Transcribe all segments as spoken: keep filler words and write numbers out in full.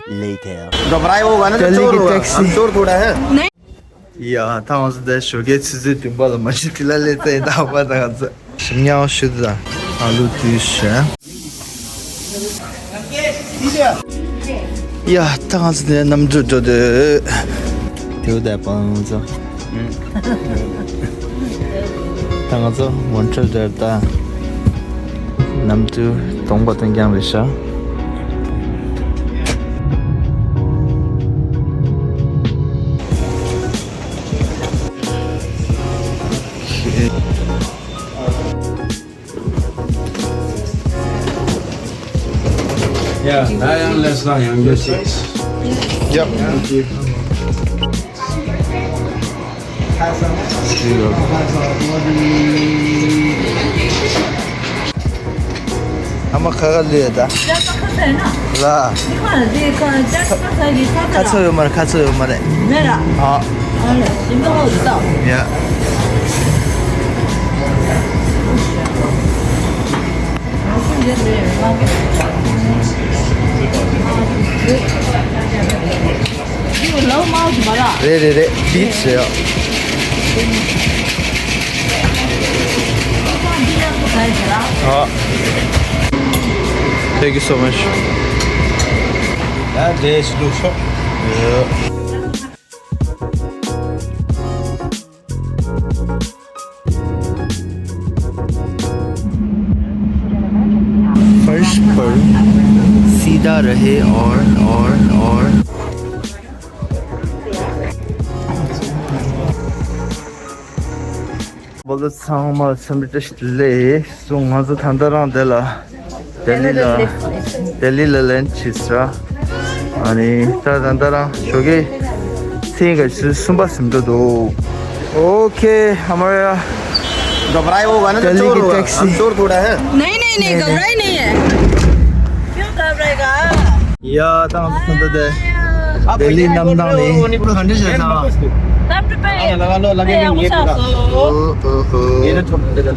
Later. घबराए होगा ना तो चोर होगा। हम चोर थोड़ा है। ཡ། ད་ང་ཚོ་འདི་ཞོགས་ཀའི་ཆུ་ཚོད་བདུན་པ་ལ་མ་གཞི་དེ་ལ་སླེབས་ཚར་ཡིན། ད་བར་ད་ང་ཚོ་ཞིམ་ཉལ་ཞུ་དུ་དང་ཨ་ལུ་དུས་བཞིན། ཡ། ད་ང་ཚོ་འདི་གནམ་གྲུ་འགྲོ་དུས་དེའུ་ད་པང་ང་ཚོ། ད་ང་ཚོ་མོན་ཊ་རེལ་ད་གནམ་གྲུ་སྟོང་པ་སྟོང་རྐྱང་རེད་ཤག Yeah, ད་ཡང་ལས་ལ་ཡང་འགྱོད་ཅིག Yep. ཨ་མ་ཁ་ཁ་ལུས་ད། ལ། ཁ་ཚོ་ཡོད་མ་རེད། ཁ་ཚོ་ཡོད་མ་རེད། ཨ། ཡ། རེད་རེད་རེད། བིད་ཟེར་ཡ། ཨ། Thank you so much. ཡ། འདྲེས་ལུགས་སོ། ཡ། फर्श पर सीधा रहे और, और, और। བོད་ཚང་མ་འཚམས་འདྲི་བཀྲ་ཤིས་བདེ་ལེགས། སོ་ང་ཚོ་ད་ལྟ་རང་དེ་ལ། ལྡི་ལི་ལ། ལྡི་ལི་ལ་ལན་བྱས་སོང་། ཨ་ནི་ད་ད་ལྟ་རང་ཞོགས་ཀའི་ཚེས་ག་ཚོད་གསུམ་པ་ཟིན་འགྲོ་འདུག OK, हमारा घबराए होगा ना तो चोर होगा। हम चोर थोड़ा है। नहीं, नहीं, नहीं, घबराए नहीं है। क्यों घबराएगा? ཡ། ད་ང་ཚོ་ད་ལྟ་ལྡི་ལི་གནམ་ཐང་ནས།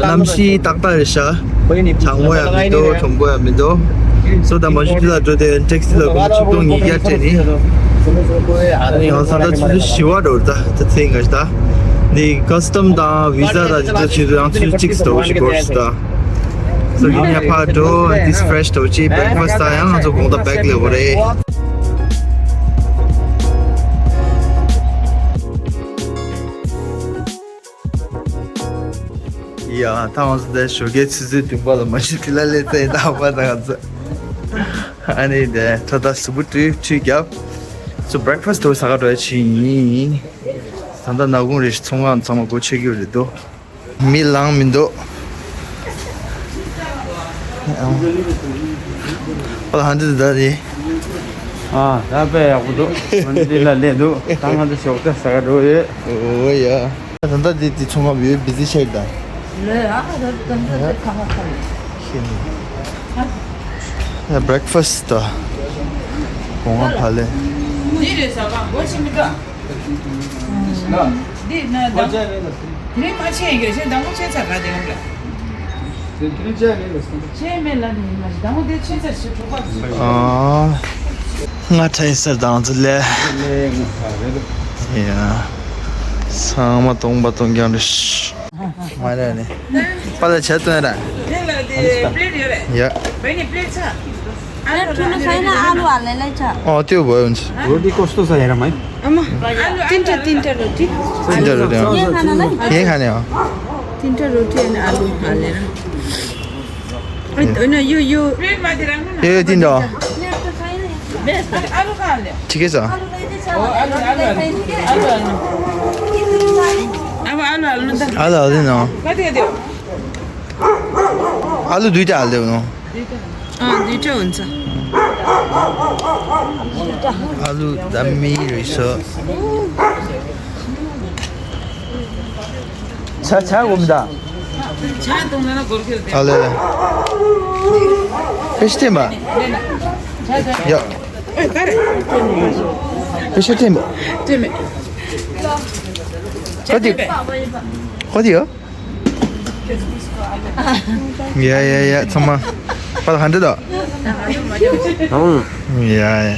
གནམ་གཤིས་ཏག་ཏག་རེད་ཤག་གྲང་མོ་ཡང་མི་འདུག་གྲང་པོ་ཡང་མི་འདུག་སོ་ད་མ་གཞི་དེ་ལ་འགྲོ་དེ་ཊེག་སི་ལ་སྒོར་མོ་ཆིག་སྟོང་ཉིས་བརྒྱ་སྤྲད་ནི། ཡང་ས་ད་ཆུ་ཚོད་བཞི་པ་འགྲོ་ད་ད་ཚེ་འགའ་ཞིག་ད་ནི་ཀ་སི་ཏམ་དང་བི་ཟ་དང་དེ་ཚོ་ཆུ་ཚོད་ཡང་ཆུ་ཚོད་གཅིག་ཙམ་ཞིག་འགོར་ཞིག་ད། སོ་ཡིན་ཡང་ཕར་འགྲོ་ཨེན་ཊི་ཕི་རེ་ཤི་འདྲ་བོ་ཅིག་བྷེ་རེག་ཕ་སི་ཊི་དང་ཡང་ང་ཚོ་དགོང་དག་བྷེག་ལེན་དགོས་རེད། ཡ། ད་ང་ཚོ་འདི་ཞོགས་ཀའི་ཆུ་ཚོད་བདུན་པ་ལ་མ་གཞི་དེ་ལ་སླེབས་ཚར་ཡིན། ད་བར་ད་ང་ཚོ་ཨ་ནི་འདི་ཁྲ་ད་གཟུགས་པོ་བཀྲུས་ཁྲུས་བརྒྱབ། སོ་བྷེ་རེག་ཕ་སི་ཊི་དེ་ཟ་ག་འགྲོ་ཡ་ཕྱིན་ཡིན། ད་ལྟ་ནག་ཁུང་རེད་ཤག་ཚོང་ཁང་ཚང་མ་སྒོ་ཕྱེ་གི་རེད་འདུག་མི་ལང་མི་འདུག་ཨ་ལ་ཧན་ཏི་ད་རེད། ཨ། ད་དཔེ་ཡག་པོ་འདུག་ཧན་ཏི་ལ་སླེབས་འདུག་ད་ང་ཚོ་ཞོགས་ཇ་ཟ་ག་འགྲོ་ཡོད། ཨོ་ཡ། ད་ལྟ་འདི་འདི་ཚོང་ཁང་བི་བི་ཟི་ཆགས་ད། ལེ་ཨ་ད་ད་ད་ད་ཁ་ཁ་ཁ་ལེ། ཤེས་ནི། ཡ་བྷེ་རེག་ཕ་སི་ཊི་ད། གོང་ང་ཕ་ལེ། འདི་རེད་ཟ་ག་སྒོ་ཕྱེ་མི་ད། འདི་ན་ད། དེ་རིང་མ་ཕྱིན་ཡོད་ཤེས་དང་པོ་ཕྱིན་ཚར་ག་དེ་རིང་ལ། ཕྱིན་མེད་ལ་ནི་མ་ཞིག་དང་པོ་དེ་ཕྱིན་ཚར་ཞིག་གྲོགས་པ་ཞིག་ཨ། ང་ཁྲའི་སར་དང་ཚོ་ལས། ལས་ངོ་ཚ་རེད། ཡ། ཚང་མ་སྟོང་པ་སྟོང་རྐྱང་རེད། མ་རེད་ནི། པ་ལ་ཆད་དོན་ར། དེ་ལ་དེ་པླེ་ཊི་ཡོད་རེད། ཡ། བའི་ནི་པླེ་ཊི་ཚ། अरे ठुलो छैन आलु हाल्ने लै छ। अँ त्यो भयो हुन्छ। रोटी कस्तो छ हेरौँ है। आमा, तिनटा तिनटा रोटी। तिनटा रोटी अँ। यहीँ खाने हो। तिनटा रोटी अनि आलु हालेर। होइन यो यो। यो यो तिनटा हो। ठिकै छ। अब आलु हाल्नु त। आलु हाल्दैन। कति कति हो? आलु दुईटा हालिदेऊ न। अँ दुईटा हुन्छ। आलु दामी रहेछ। छ छ घुम्दा। छ तुङ्ना गोर्खे। अले। पेस्टेमा। या। ए करे। पेस्टेमा। तेमे। कति? कति हो? या या या छमा। पर हन्ड्रेड हो। या या।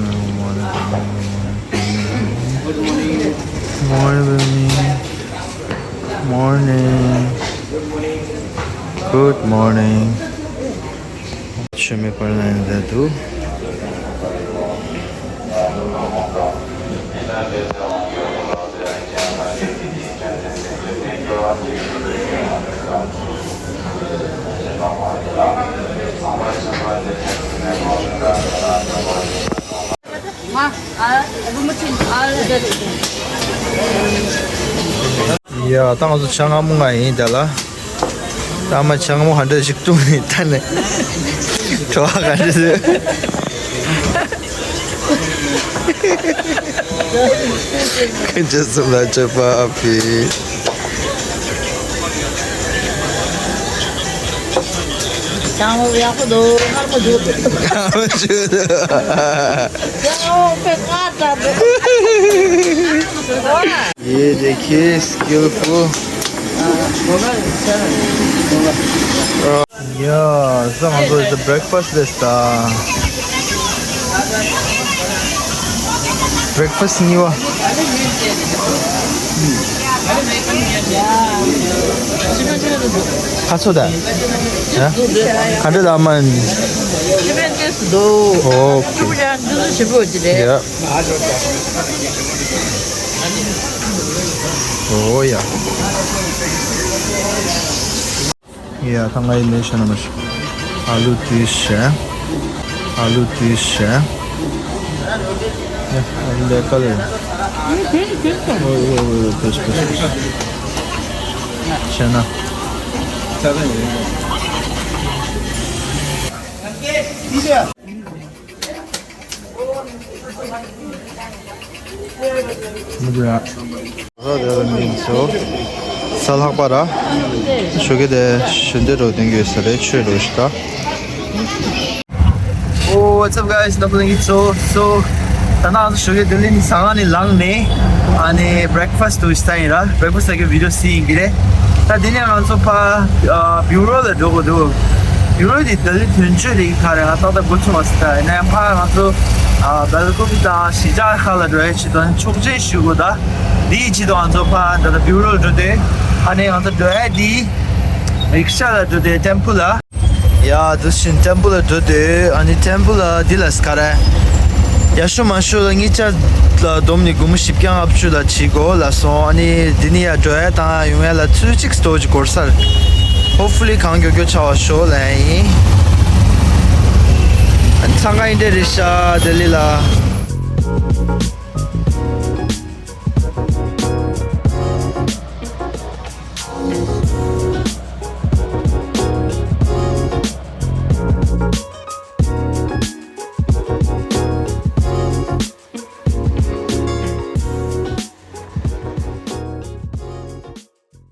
Morning, baby. Morning. Good morning. Shumi parna inda tu. ཡ། ད་ང་ཚོ་ཇ་མངར་མོ་ང་ཡིན་ད་ལ། ད་མ་ཇ་མངར་མོ་ག་འདྲ་ཞིག་བཏུང་ནས་ད་ནས་བྲོ་བ་ག་འདྲ་ཞིག་ཁྱེད་ཚོ་ལ་ཅོ་པ་ཕི། ཅང་ཡག་པོ་འདུག་མངར་མོ་འདུག་མངར་མོ་འདུག་ཅང་པེ་ཀ་ཏ་འདུག་ཡེ་དེ་ཁེ་སི་ཀིལ་ཕུལ། ཡ། ས་ང་ཚོ་is the breakfast this time. Breakfast གཉིས་པ། ཁ་ཚོ་ད། ཡ། ག་འདྲ་ད་མ། ཨོ་ཁེ། ཡ། ཨོ་ཡ། ཡ། ད་ང་ཡི་ལས་བྱ་ན་མ་ཤི། ཨ་ལུ་དུས་བྱ། ཨ་ལུ་དུས་བྱ། ཡ། ཨ་ལུ་ལས་ཀ་ལས། ཨོ་ཡ། ཨོ་ཡ། ཕེས་ཕེས་ཕེས། བྱས་ན། ས་ལྷག་པ་ར། ཞོགས་ཀས་དེ་ཞོན་དེ་རོ་དེང་གི་ས་རེད་ཆོས་རོ་ཞིག་ད། Oh, what's up, guys? Nothing. So, so, ད་ནང་ཞོགས་ཀས་དེ་ལིན་ས་ང་ནས་ལངས་ནས་ཨ་ནི་breakfast དུ་ཞིག་ཡིན་ར། breakfast ལ་གི་video སི་ཡིན་གི་རེད། ད་དེ་ནས་ང་ཚོ་ཕ་བིའུ་རོ་ལ་འགྲོ་དགོས་འདུག་བིའུ་རོ་དེ་ལྡི་ལི་དོན་གཅོད་རེད་ག་རེ་ང་ཏག་ཏག་འགོ་ཚུགས་མ་སི་ད། ཡིན་ན་ཡང་ཕ་ང་ཚོ་ཨ་སྦེལ་ཀོབ་དང་གཞིས་ཆགས་ཁག་ལ་འགྲོ་ཡ་ཆེད་དུ་ཆོག་མཆན་ཞུ་དགོས་ད། དེའི་ཆེད་དུ་ང་ཚོ་ཕ་ད་ལྟ་བིའུ་རོ་ལ་འགྲོ་དེ། ཨ་ནི་ང་ཚོ་འགྲོ་ཡ་དེ་རིག་ཤ་ལ་འགྲོ་དེ་ཏེམ་པུ་ལ། ཡ། དུ་ཤིན་ཏེམ་པུ་ལ་འགྲོ་དུས་ཨ་ནི་ཏེམ་པུ་ལ་འདི་ལ་སྐ་ར། ཡ་ཤོ་མ་ཤོ་ལ་ངི་ཅ་ལ་སྡོམ་ནི་གུ་མུ་ཞིབ་ཀྱང་ཨབ་ཆུ་ལ་ཆི་གོ་ལ་སོང་། ཨ་ནི་འདི་ནི་ཡ་འགྲོ་ཡ་དང་ཡོང་ཡ་ལ་ཚུ་གཅིག་སྟོ་ཅི་གོར་སར། Hopefully གང་མགྱོགས་མགྱོགས་ཆ་བ་ཤོ་ལ་ཡིན། འཚང་ཁ་འདི་འདྲ་རེད་ཤག་ལྡི་ལི་ལ།